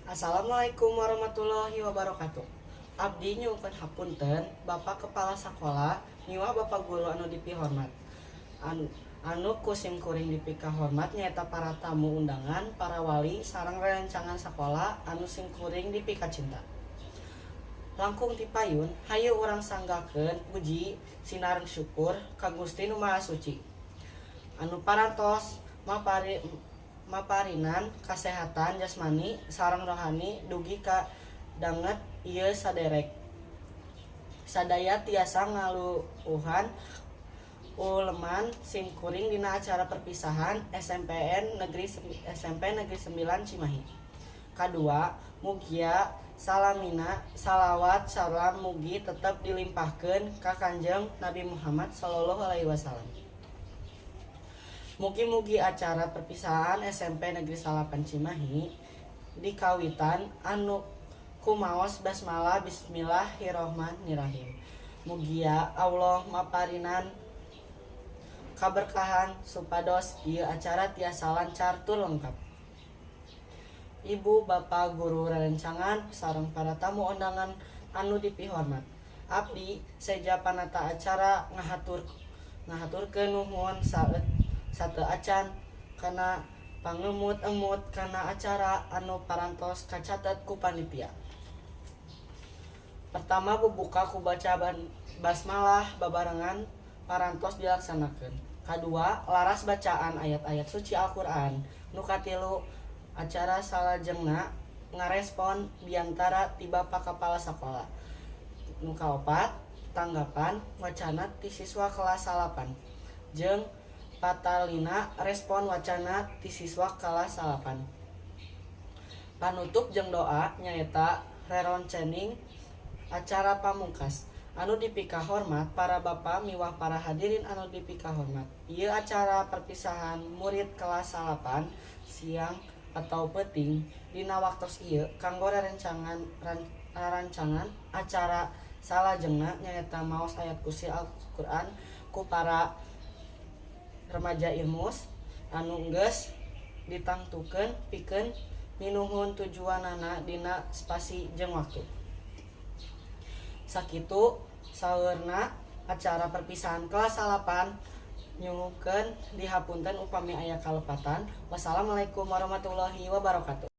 Assalamualaikum warahmatullahi wabarakatuh. Abdi nyuhunkeun hapunten Bapak Kepala Sakola miwah Bapak Guru anu dipihormat. Anu ku sim kuring dipikahormat nyaeta para tamu undangan, para wali sareng rerencangan sakola anu sim kuring dipikacinta. Langkung ti payun, hayu urang sanggakeun puji sinareng syukur ka Gusti Nu Maha Suci anu parantos maparinan kasehatan jasmani sareng rohani dugi ka danget ieu saderek sadaya tiasa ngaluuhan uleman sim kuring dina acara perpisahan SMPN Negeri SMP Negeri 9 Cimahi. Kadua, mugia salamina salawat salam mugi tetep dilimpahkeun ka Kanjeng Nabi Muhammad sallallahu alaihi wasallam. Mugi-mugi acara perpisahan SMP Negeri 9 Cimahi dikawitan anu kumaos basmalah, bismillahirrahmanirrahim. Mugia Allah maparinan kaberkahan supados ieu acara tiasa lancar tur lengkap. Ibu, Bapak, guru, rerencangan sareng para tamu undangan anu dipihormat. Abdi seja panata acara ngahaturkeun nuhun sateuacan kana pangemut-emut kana acara anu parantos kacatet ku panitia. Pertama, bubuka ku baca basmalah babarengan parantos dilaksanakeun. Kadua, laras bacaan ayat-ayat suci Al-Qur'an. Nu katilu, acara salajengna ngarespon biantara ti Bapak Kepala Sakola. Nu kaopat, tanggapan wacana ti siswa kelas 9 jeung patalina respon wacana ti siswa kelas 9. Panutup jeung doa nyaeta reronceng acara pamungkas. Anu dipikahormat para bapak miwah para hadirin anu dipikahormat. Ieu acara perpisahan murid kelas 9 siang atau peuting dina waktos ieu kanggo rarancangan acara salajengna, nyaeta maos ayat kursi Al-Qur'an ku para remaja Irmus anu geus ditangtukeun pikeun minuhun tujuanana dina spasi jeung waktu. Sakitu saeurna acara perpisahan kelas 9. Nyuhunkeun dihapunten upami aya kalepatan. Wassalamualaikum warahmatullahi wabarakatuh.